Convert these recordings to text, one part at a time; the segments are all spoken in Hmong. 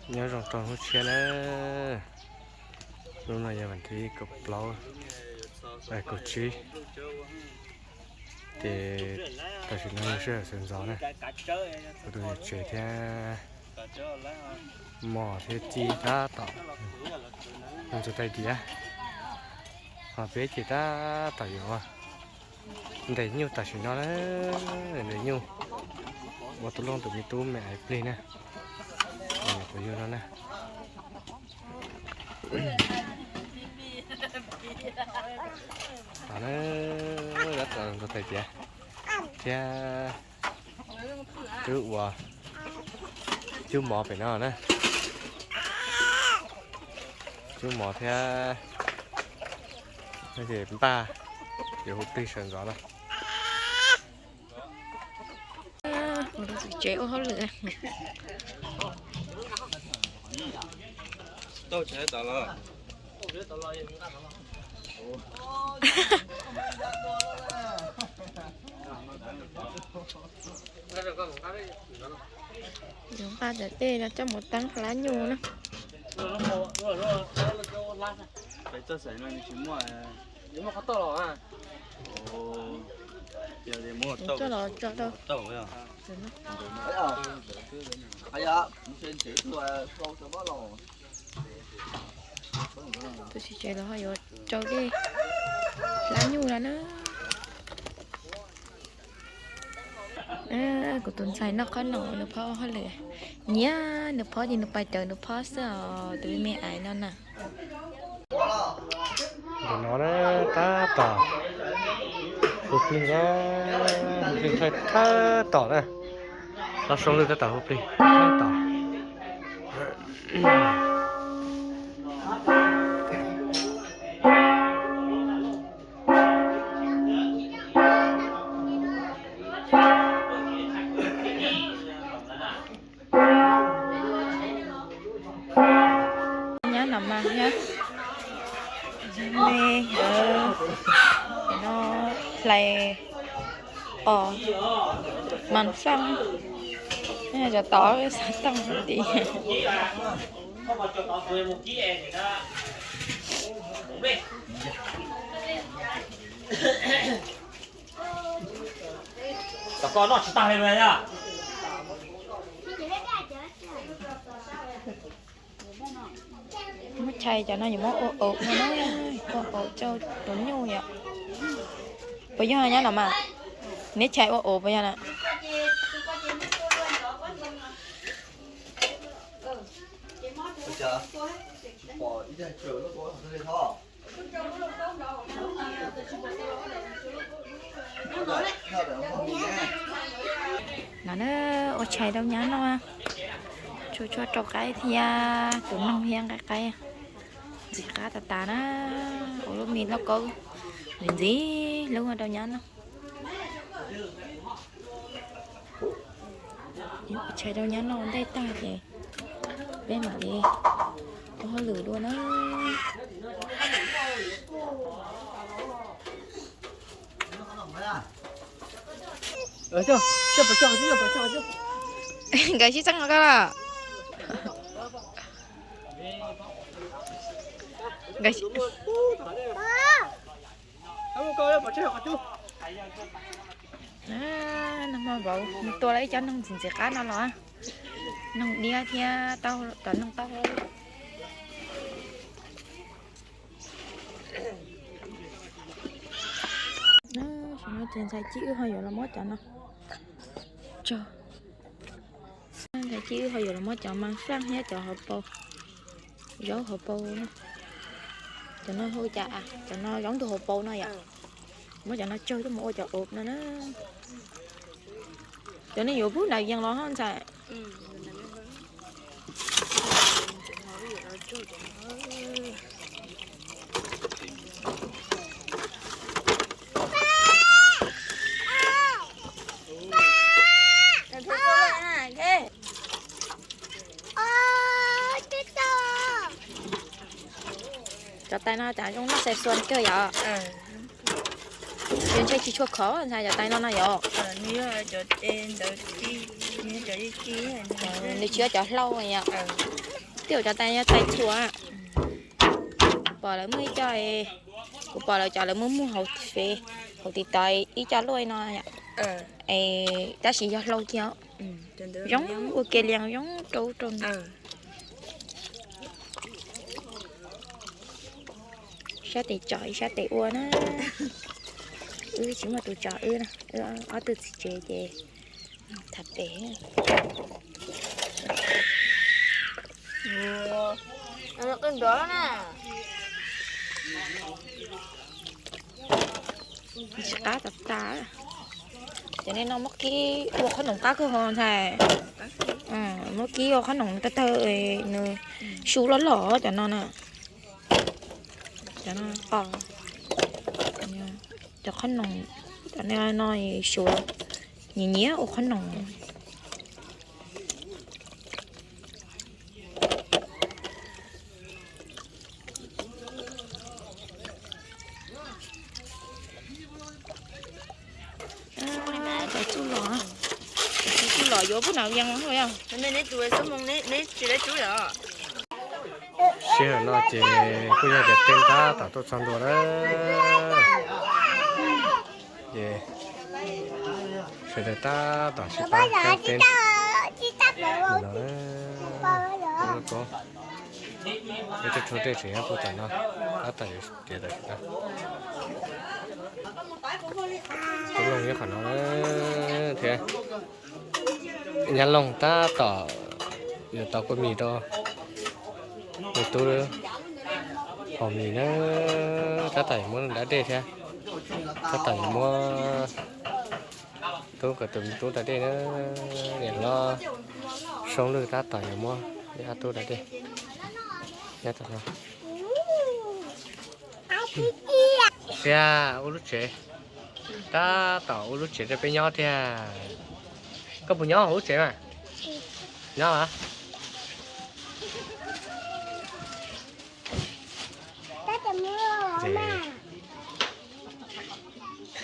Nyob zoo rau hnub tshiab na, hnub no yog vas thib kaum plaub, kaum tsib, ces tam sim no sawv ntxov na, kuv tus niam tsev thiab mos thiab txij tab tom ntxuag tais diav, ho peb ces tab tom yuav ntes nyuj tam sim no na, ntes nyuj ua tus looj tus me tub me aiv plig na, kuv yug no na. Tab tom ntxuag tais diav thiab twb ua cub mov pem no na, cub mov thiab npaj yuav hu plig sawv ntxov na. Tsev ua hauj lwm. Yuav nqa cov dej no coj mus teeb hlab nyuj na. Coj los tso rau. Tus txiv tsev los ho yuav tsau dej hlab nyuj no na. Kuv tus ntxhais noj qhob noom, nws phob ua hauj lwm. Nyiam nws phob ces nws pais raws nws phob xwb os, tus me me aiv no na. Ntawm no na, tab tom hu plig na, hu plig thawj thawj tom na. Los soo lwj tab tom hu plig thawj tom. Nyab no mas thiab, me no hlais os, mas faj, cov tod xav tooj tid. Muab chais cov no yuav muab ua aum no na, ua aum rau tus nyuj yom. Puas yog nyab no mas, neb chais ua aum puas yog na? No na, ua tshais rau nyab noj, tsuag tsuag rau qaib thiab tus noog thiab nqaij qaib. Ntxim qab tas tas na, ua lub me lauj kaub ntxim ntxim hlub rau nyab noj. Ua tshais rau nyab noj ua ntej tag ces peb mam li ua hauj lwm dua na. Nkawd sib txeeb no koj los. Nkawd sib Nag hmo vauv mus tua lawm ib co noog ntxim ntxim qab no los, noog diab thiab cov noog taub hau. Tam no ces ntxhais Cib wb ho yuav los muab cov no tsau. Ntxhais Cib wb ho yuav los muab cov mas faj thiab cov hauv paus, zaub hauv paus no. Cov no hu cas, cov no zaub ntug hauv paus no yom. Muab cov no tsau coj mus ua cov auv no na. Cov no yuav pub nram yees los ho ntxhais. Cov tais no cas zoo noj xais xuas kawg yom. Ntshe tsis tshua khov ntxhais cov tais no no yom. Nws tsis yog cov hlau yom. Twb ua cov tais, yog tais txhuam. Kuv pom lawv muaj ib co, kuv pom lawv cov lawv muaj muag hauv Face, hauv TikTok ib co luaj no yom. Es tab sis yog hlau kiag os. Zoo ua ke li zoo rau rau. Sab tes tsom ib sab tes ua na. Wb tsis muaj tus tsom wb na, wb ob tug txiv tsev ces tham pem. Tsis qab tas tas. Cov nej no muab kib ua qhob noom qab kawg ho ntxhais. Muab kib ua qhob noom tawg tawg, nws su loj loj cov no na. Cov no, cov qhob noom, cov no suav nyiam nyiam ua qhob noom. Cov txuj los, cov txuj los yuav pub nav vias os. Sij hawm no ces kuj yog tias tej tab tom tuaj txog ntua na. Ces sawv daws tab tom sib pab keeb teb no. Ib tug tshua tej tseem nyob puag tom no, tab tom yuav tiav tam sim no. Tub Looj nyob qhov no thiab. Nyab Looj tab tom yuav tau kua mis rau nws tub haus mis na, tab tom yuav muab da dej thiab, tab tom yuav muab tub kom tus me tub da dej na, niam hlob Soob Lwj tab tom yuav muab ob tub da dej nyob tom no. Thiab ua lub tsev, tab tom ua lub tsev rau peb nyob thiab. Koj puas nyob hauv lub tsev mas? Nyob a.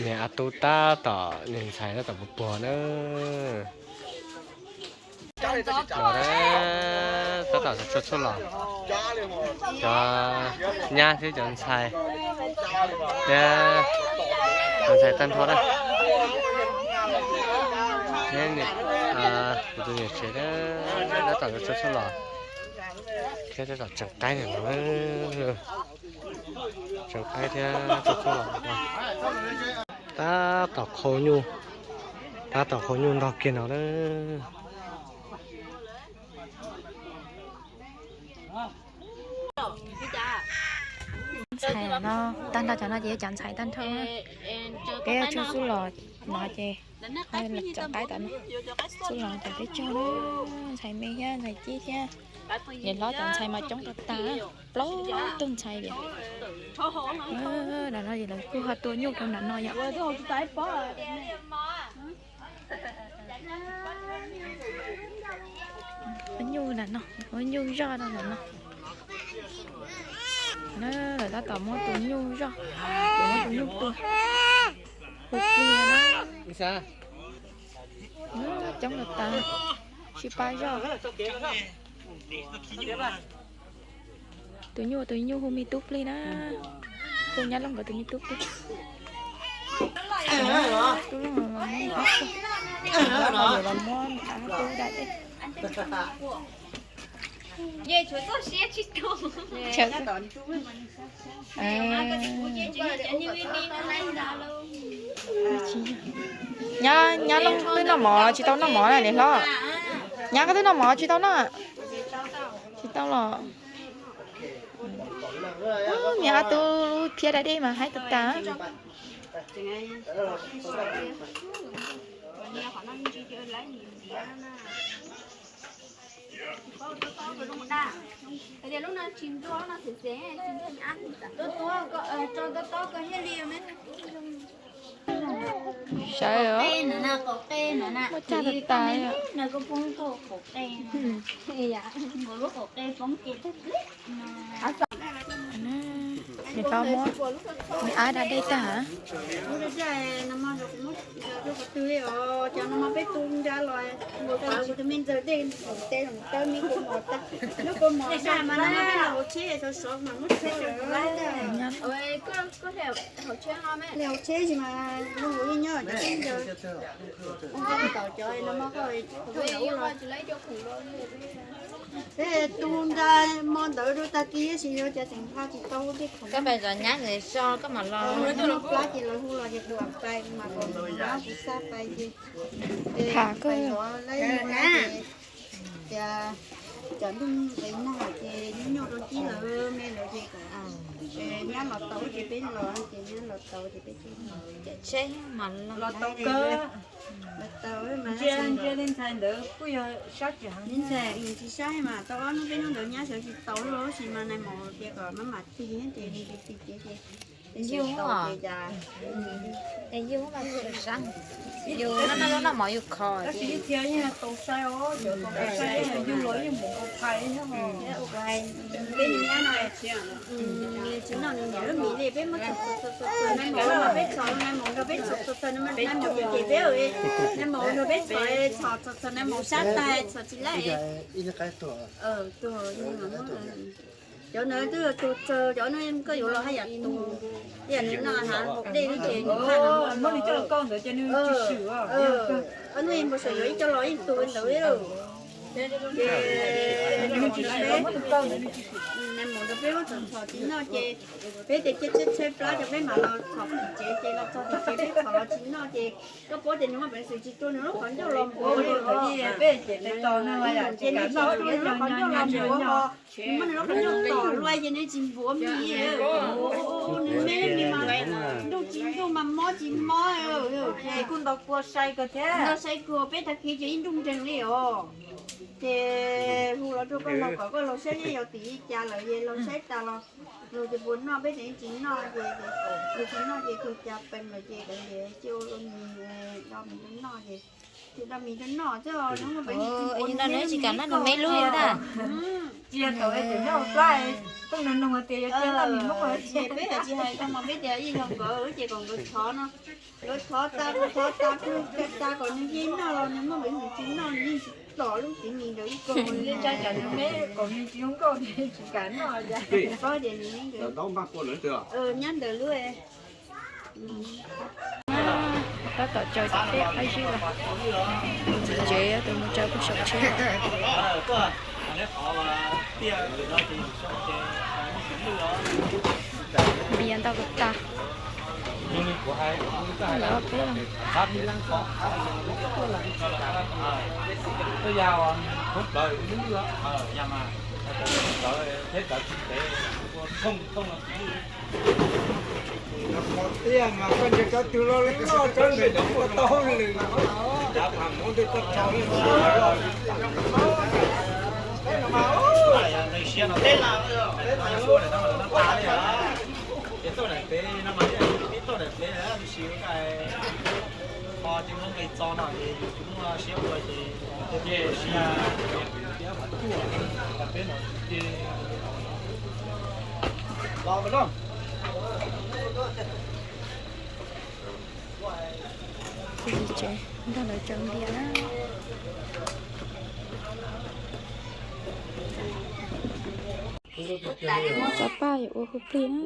Niag a tub tab tom, niag ntxhais tab tom puag puag na. Tab tom tsuag tsuag los, cov nyab thiab cov ntxhais, thiab cov ntxhais tag nrho na. Thiab kuv tus niam tsev tab tom tsuag tsuag los, thiab tab tom tseem qaib no, tseem qaib thiab tsuag tsuag los. Tab tom qhau nyuj, tab tom qhau nyuj ntog kiag no na. Ntxhais no tag nrho, cov no ces yog cov ntxhais tag nrho. Peb tsuag tsuag los no ces tseem qaib tom no, tsuag los tom peb tsuag na, ntxhais me thiab ntxhais cib thiab. Niam hlob cov ntxhais mas coob tas tas, plaub tug ntxhais li. Ntawm no ces lawv kuj ho tua nyuj rau nram no yom. Ua nyuj nram no, ua nyuj zoj rau nram no. Lawv tab tom muab tus nyuj zoj, muab tus nyuj tua, tua plig na. Coob tas tas, sib pab zoj. Tus nyuj, tus nyuj hu me tub plig na. Hu Nyab Looj nkawd tus me tub plig. Tub Looj los muab, los muab tub da dej. Nyab, Nyab Looj twb noj mov tsis tau noj mov na niam hlob. Nyab, koj twb noj mov tsis tau noj? Tsis tau los. Niam ob tug lub phiab da dej mas haib tas tas. Sawv os, muaj caj tas tas. Nws tau muab nws ab da dej tag. Cov no peb tu nra los, kuv tus me ntxawg dej teb los tawb me kua mos tag. Lub kua mos tag mas no peb los hauv tsheb sov sov mas muab tso lawm. Hle hauv tsheb tsis mas zoo nkaus yeej nyob cov teb ntawd. Ua nkaus cov no mas koj tu nra mo ntawd rau tag kis tab sis yog cov tseem nqa tsis tau tej khoom. Koj pais zov nyab ntawd so koj mam los. Plab ces lawv hu los ces kuv pais mas kuv xav pais ces, pais zov lawv ces tias cov ntuj qis nag ces nyuaj nyuaj rau tib lawv me lawv ces kom nyab los tau ces peb los, ces nyab los tau ces peb los. Tsheb los tau kawg. Los tau mas ntsia li ntxhais ntawd kuj yog sab tsis heev. Ntxhais tsis sab mas tau ob hnub peb hnub ntawd nyab sawv tsis tau los sis mas nais maum tias kom maj mam tig ces nws tig tig ces, ces yus tau ces cas. Yus mas tsis sab, yus noj noj mov yus kho. Tab sis ib txhia yeej tau sai os, cov tau sai yus los yeej mus ua phais thiab. Peb nyab no tsis noj nws niam lub mis li, peb muab txhom txhom txhom txhom nais maum, peb txhom nais maum nrog peb txhom txhom txhom nais maum ces peb, nais maum nrog peb txhom txhom txhom txhom nais maum sab tag txhom tsis laib. Cov ntawd twb tuag tsawg, cov no koj yuav los haj yam tuag, yam nws noj hav dej ces nws muab nws coj los kaw ntawd ces nws tsis swm. Ob hnub mus sawv yuav ib co los yeej tuag ntawd. Ces nais maum nrog peb muab txhom txhom tsis noj ces peb tias cia tshaib tshaib plab ces peb mam los txhom tim tsev ces los txog tim tsev peb txhom los tsis noj ces koj paub tias nws muaj peev xwm tsis tua nws lub qhov ncauj los npuav li. Peb ces tes tos nws los yam ces nws tsis tua nws lub qhov ncauj los npuav ho, nws muab nws lub qhov ncauj tom luaj ces nws tsis npuav mis. Nws me me mas ntuj tsis ntuj mas mob tsis mob. Ces kuj nto kua sai kawg thiab, nto sai kawg peb tag kis ces ib ntuj nreeg li os. Ces hu los rau koj laug kom koj laug saib seb yog tim li cas lawm es laug saib tas los, laug tias puas noj peb tias tsis noj ces, yog tsis noj ces kawg cas pees lawm ces kav liam cia ua mis, do mis rau noj ces, cia do mis rau noj xwb os. Hnub no peb tsis kam noj nws me lub ntag. Cia thaum es tseem nyob hauv plab, pheej nug nug tias yog cia noj mis Hmoob es peb tsis hais tau mas peb tias ib zaug nkawd ces kom nkawd thov no, nkawd thov tas kuv thov tas kuv thov tas kom nws yeej noj los nws muaj peev xwm tsis noj nws yeej tsis tom lub txiv mis ntawd ib kog li. Ntshai tsam nws me kom nws tsis zoo nkauj nws tsis kam noj. Paub tias nws me nkawd nyab ntawd lub. Tab tom caw cov teb qab zib los, tus txiv tsev tus mus caw pug saum tsheb. Npias ntau kawg tag. Lawv peb los. Tiag mas koj nrhiav cov twg los loj cov ntawd koj tau lwm. Cov pham Hmoob twb koj tau lwm. Ces txoj daim pem no mas tib txoj daim pem tab sis kho ces muaj nqis txog no ces yus tsis muaj siab ua ces los. Tus txiv tsev nrog lawv caw npias na. Cov paj yuav ua hu plig na.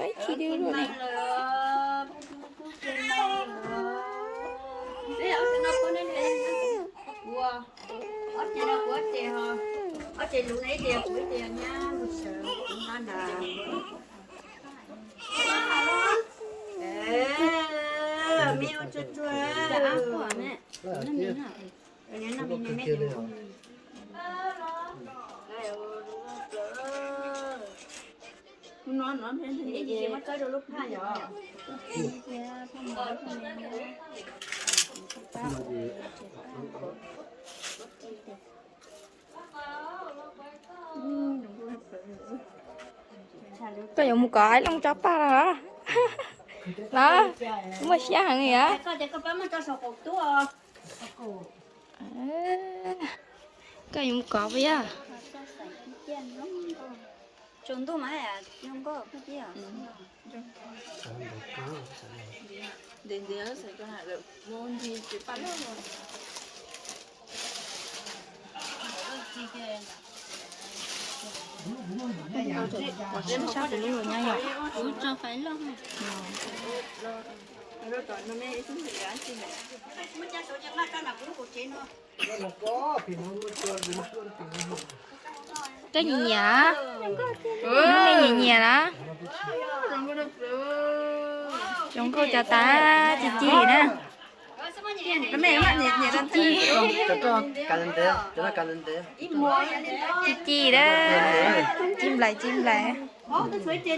Ib txhis dub luaj ne. Ob ces no kuv ob ces ho, ob ces lus ne ib ces kuv ib ces nyab mus sawv kuv nqa na. Me ua tsuag tsuag. Muab tso rau lub phaj yom. Koj yuav mus kov aib looj tso paj los? Los, muaj siab heev li os. Koj yuav mus kov puas yog? Tsaus ntuj mas zoo nkauj kawg thiab. Sab sab kuv lub los nyob yom. Koj nyiam nyiam, nyiam nyiam na. Zoo nkauj cov tas, ci ci na. Ci ci, ci ci na. Ci nplaim ci nplaim. Zoo nkauj kawg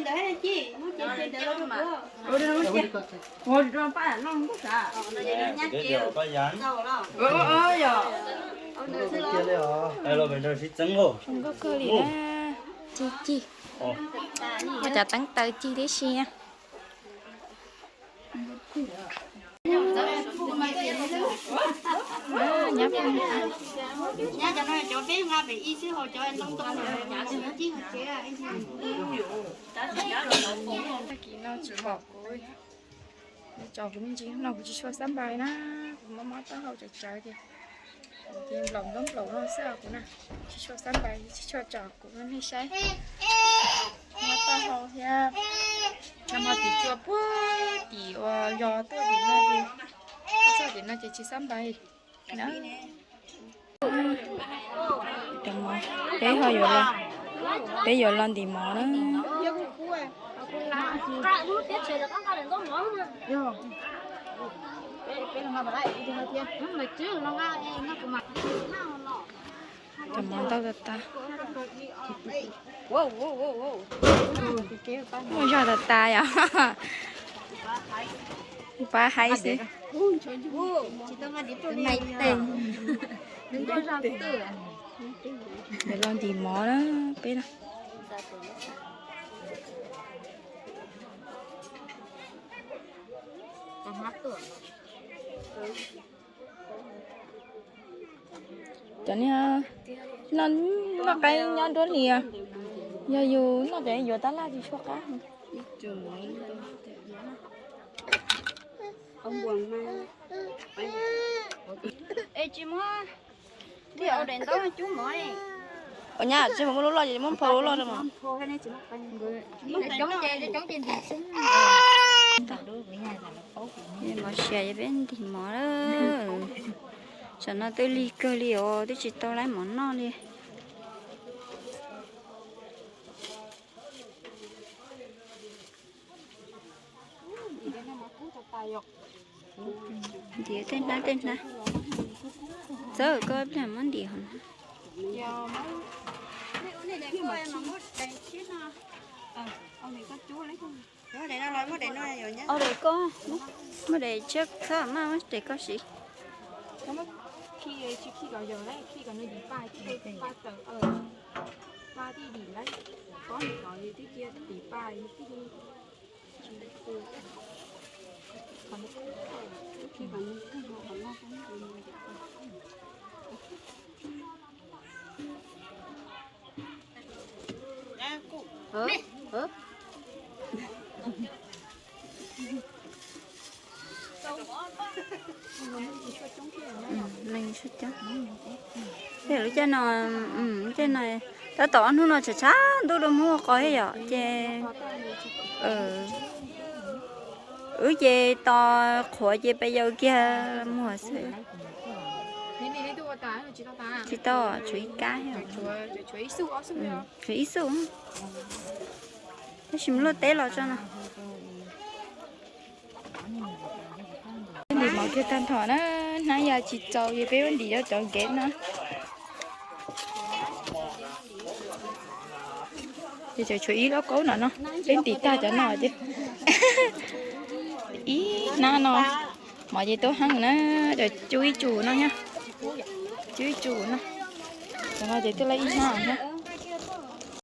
li na. Ci ci. Muaj cov teeb taw ci tib si na. Tag kis no tsis pom kuv, tso kuv me ntsis no kuv tsis tshua xab npais na, kuv mob mob taub hau tsawv tsawv ces nplaum ntaub nplaum no xwb kuv na, tsis tshua xab npais, tsis tshua tso kuv nej saib. Mob taub hau thiab, nag hmo tim cua puag tim uas yog tuaj tim no ces, txog tim no ces tsis xab npais na. Peb ho yuav los, peb yuav los ntim mov na. Cov mov ntau tas tas. Muaj zog tas tas yom. Pab hais xwb. Yuav los ntim mov na peb na. Cov niag noj qaib nyob nruab hlis, yog yus noj cov yuav tab laj tsis tshua qab. Ua nyab tsis muaj lub loj ces muab phau lub loj rau mas. Mov siav ces peb ntim mov lawm. Tsam no twb lig kawg li os, twb tsis tau laib mov noj li. Ntim tej hnab tej hnab. Txawj koj ib pliag muab ntim hov. Muab daim koj, muab daim tshiab txhob maj, muab daim koj siv. Lub caij no, lub caij no tab tom ob hnub no tshav tshav ntuj dua muag qos thiab yom ces wb ces tos qhuav ces pes yaws kiag muag xwb. Tsis tau, tshuav ib kab, tshuav ib xub, tab sis mus luaj teb los tso no. Ntim mov kiag tag nrho na, hnab ya tsis txaus ces peb ntim cov nkev no. Ces tseem tshuav ib lauj kaub no no, peb ntim tag cov no ces ib hnab no. Mov ces tub heev na, cov cub ib tsum no thiab. Cub ib tsum no. Cov no ces twb lawm ib hnab thiab.